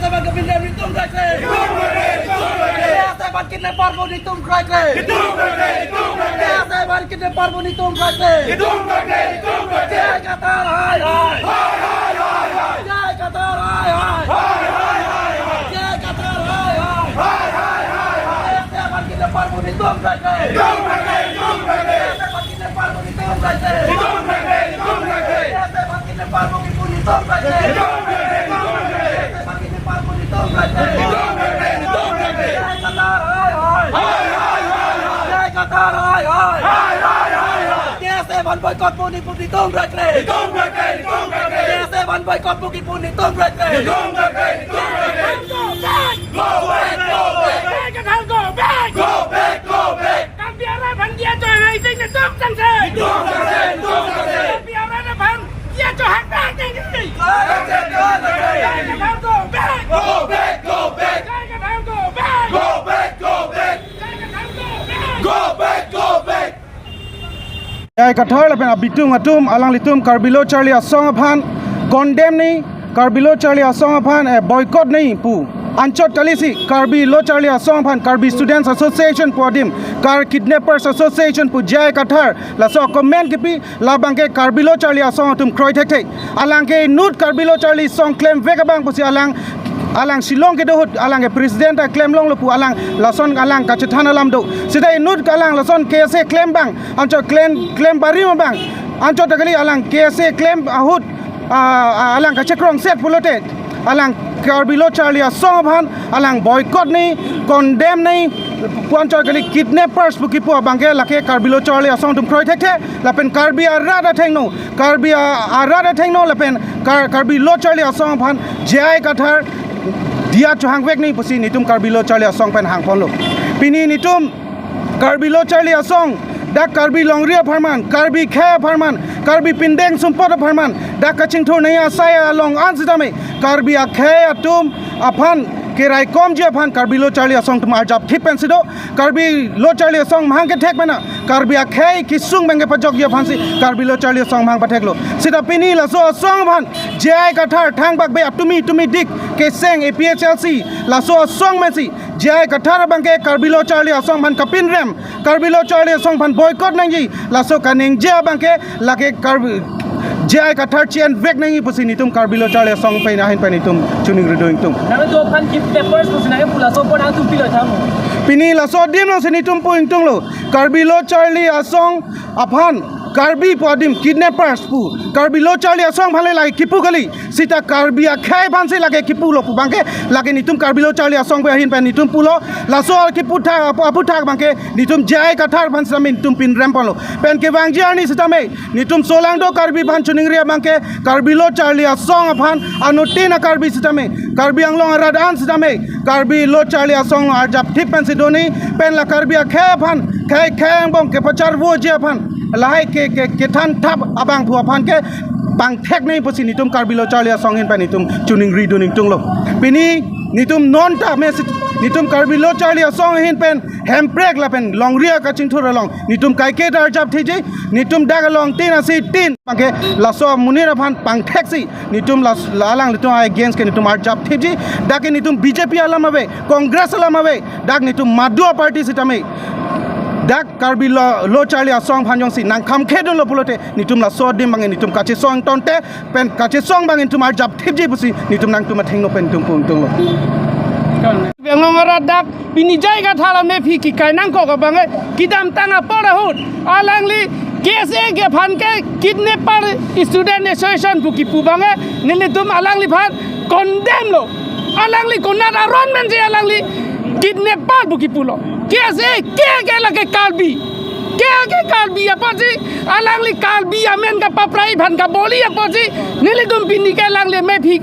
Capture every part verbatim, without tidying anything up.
K S A aphan kepindem netum krekre. K S A aphan kidnapper pu netum krekre. K S A aphan kidnapper pu netum krekre. J I Kathar hai hai. J I Kathar hai hai. J I Kathar hai hai. K S A aphan kidnapper pu netum krekre. K S A aphan kidnapper pu netum krekre. K S A aphan kidnapper pu netum krekre. K S A aphan kidnapper pu netum krekre. J I Kathar hai hai. J I Kathar hai hai. K S A aphan boycott pu netum krekre. K S A aphan boycott pu netum krekre. Go back, go back. J I Kathar go back. Go back, go back. Karbi arat aphan diya jo hai jeng netum tangse. Netum tangse, netum tangse. Karbi arat aphan diya jo hai jeng netum. Tangse, tangse. J I Kathar go back. Go back, go back. J I Kathar go back. Go back, go back. J I Kathar go back. Go back, go back. J I Kathar lapen abitung atum alanglitum Karbi Lo Charli Asong aphan condemn nei, Karbi Lo Charli Asong aphan, eh, boycott nei pu. Anchot kalisi Karbi Lo Charli Asong aphan Karbi Students Association pu adim, Kar Kidnappers Association pu J I Kathar laso comment kipi, labang ke Karbi Lo Charli Asong atum kroi thekthe. Alang ke inut Karbi Lo Charli Asong klemvek abang pusi alang, alang Shillong kedo ahut alang ke president ta klemlonglo pu alang lason alang kachethan alam do. Seta inut alang lason K S A klem abang, anchot klem, klem barim abang, anchot ta kali alang K S A klem ahut, ah, ah, alang kachekrongset pulote alang Karbi Lo Charli Asong aphan alang boycott nei, condemn nei, pu anchot kali kidnappers pu kipu abang ke lake Karbi Lo Charli Asong atum kroi thekthe, lapen Karbi arat athengno, Karbi a-, arat athengno lapen Kar-, Karbi Lo Charli Asong aphan J I Kathar diya chohangvek nei pusi netum Karbi Lo Charli Asong pen hangponlo. Pini netum Karbi Lo Charli Asong, dak Karbi longri apharman, Karbi akhei apharman, Karbi pindeng sumpot apharman dak kachingthur nei asai along an sitame Karbi akhei atum aphan keraikomji aphan Karbi Lo Charli Asong atum arjap thip pensi do. Karbi Lo Charli Asong amahang kethek mena, Karbi akhei kesung abang kepajokji aphansi Karbi Lo Charli Asong amahang patheklo. Seta pini laso asong aphan J I Kathar thangbak be atumi tumi dik keseng A P H L C laso asong pensi J I Kathar abang ke Karbi Lo Charli Asong aphan kapinrem, Karbi Lo Charli Asong aphan boycott nangji, laso kaningje abang ke lake Karbi J I Kathar chi-envek nangji pusi netum Karbi Lo Charli Asong pen ahin pen netum choningri do ingtung. Nangtum aphan kidnappers pusi nangpu laso apor nangtum pilo tham. Pini laso adim alongsi netum pu ingtunglo. Karbi Lo Charli Asong aphan Karbi pu adim kidnappers pu, Karbi Lo Charli Asong aphan le lake kipu kali. Seta Karbi akhei aphansi lake kipulo pu abang ke lake netum Karbi Lo Charli Asong pen ahin pen netum pulo. Laso kipu thak, apu, aputhak abang ke netum J I Kathar aphan sitame netum pinrem ponlo. Pen kevangji arni sitame netum solangdo Karbi aphan choningri abang ke Karbi Lo Charli Asong aphan anuttin a-Karbi sitame, Karbi Anglong arat an sitame Karbi Lo Charli Asong arjap thip pensi do nei, pen la Karbi akhei aphan, khei khei angbong kepacharvoji aphan lahai ke, ke, kethan thap abangphu aphan ke pangthek nei pusi netum Karbi Lo Charli Asong ahin pen netum choningri do ingtunglo. Pini netum non ta me sit-, netum Karbi Lo Charli Asong ahin pen Hemprek lapen longri akachingthur along netum kaike ta arjap thipji, netum dak along tin asi tin abang ke laso amonit aphan pangtheksi netum las-, la alanglitum against ke netum arjap thipji. Dak ke netum B J P alam ave, Congress alam ave, dak netum madu a-party sitame Dak Karbi Lo, Lo Charli Asong aphan jongsi nangkhamkhedunlo pulote, netum laso adim abang netum kachesong tangte, pen kachesong abang netum arjap thipji pusi netum nangtum athengno pen tum pung tunglo. Bangong arat dak pini J I Kathar amephi kekai nangkok abang kedamtang apor ahut alangli K S A ke aphan ke kidnapper student association pu kipu abang nelitum alangliphan condemn lo. Alangli konat aron menje alangli kidnapper pu kipulo. K S A ke ke lake Karbi. Ke ke Karbi apotsi alangli Karbi amen kapaprai aphan kaboli apotsi nelitum pini ke alangli amephi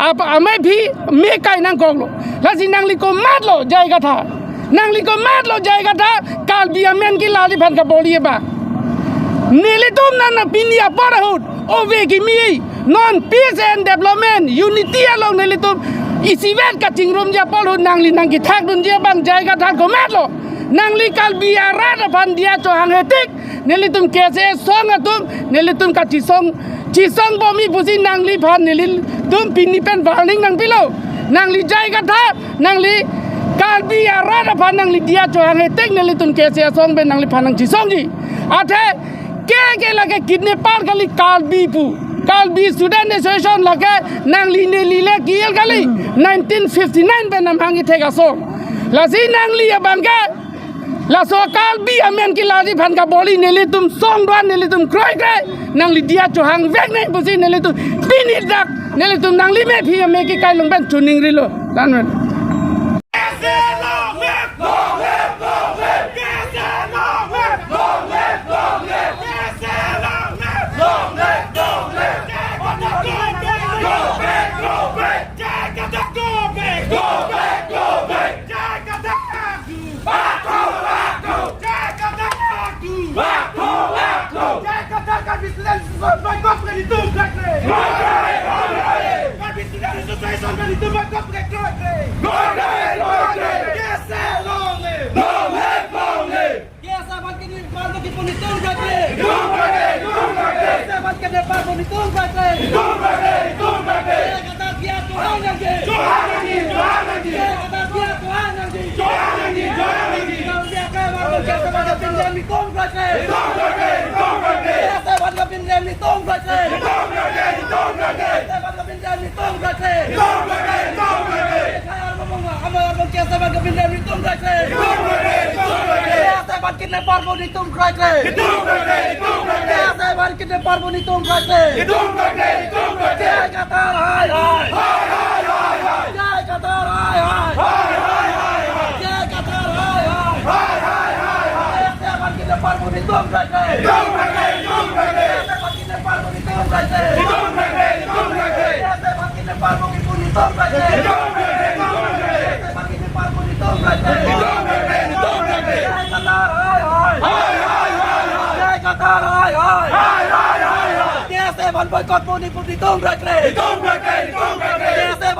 apa amephi me kai nangkoklo. Lasi nangli komatlo J I Kathar. Nangli komatlo J I Kathar Karbi amen kelarji aphan kaboli abang. Nelitum nana pini apor ahut ove kimi non peace and development, unity along nelitum isivet kachingrumji apor ahut nangli nangkethakdunji abang J I Kathar komatlo. Nangli Karbi arat aphan diya chohanghe tik nelitum K S A asong atum nelitum kachesong chesong bomji pusi nangliphan nelitum pini pen warning nangpilo. Nangli J I Kathar, nangli Karbi arat aphan nangli diya chohanghe tik nelitum K S A asong pen nangliphan nangchesongji. Athe ke ke lake kidnapper kali Karbi pu. Karbi Student Association lake nangli neli le kiyel kali nineteen fifty-nine pen namhang ithek asong. Lasi nangli abang ke laso Karbi amen kelarji aphan kaboli nelitum song do-an nelitum kroikre nangli diya chohangvek nang pusi nelitum pini dak nelitum nangli mephi ame kekai along pen choningrilo. Lanmen. Kidnapper pu netum kroikre. Kidnapper pu netum kroikre. J I Kathar hai hai. J I Kathar hai hai. J I Kathar hai hai. Kidnapper pu netum kroikre. Kidnapper pu netum kroikre. Kidnapper pu netum kroikre. Kidnapper pu netum kroikre. J I Kathar hai hai. J I Kathar hai hai. J I Kathar hai hai. Hai, hai, hai, hai. K S A aphan boycott pu netum kroikre. Netum kroikre, netum kroikre. K S A aphan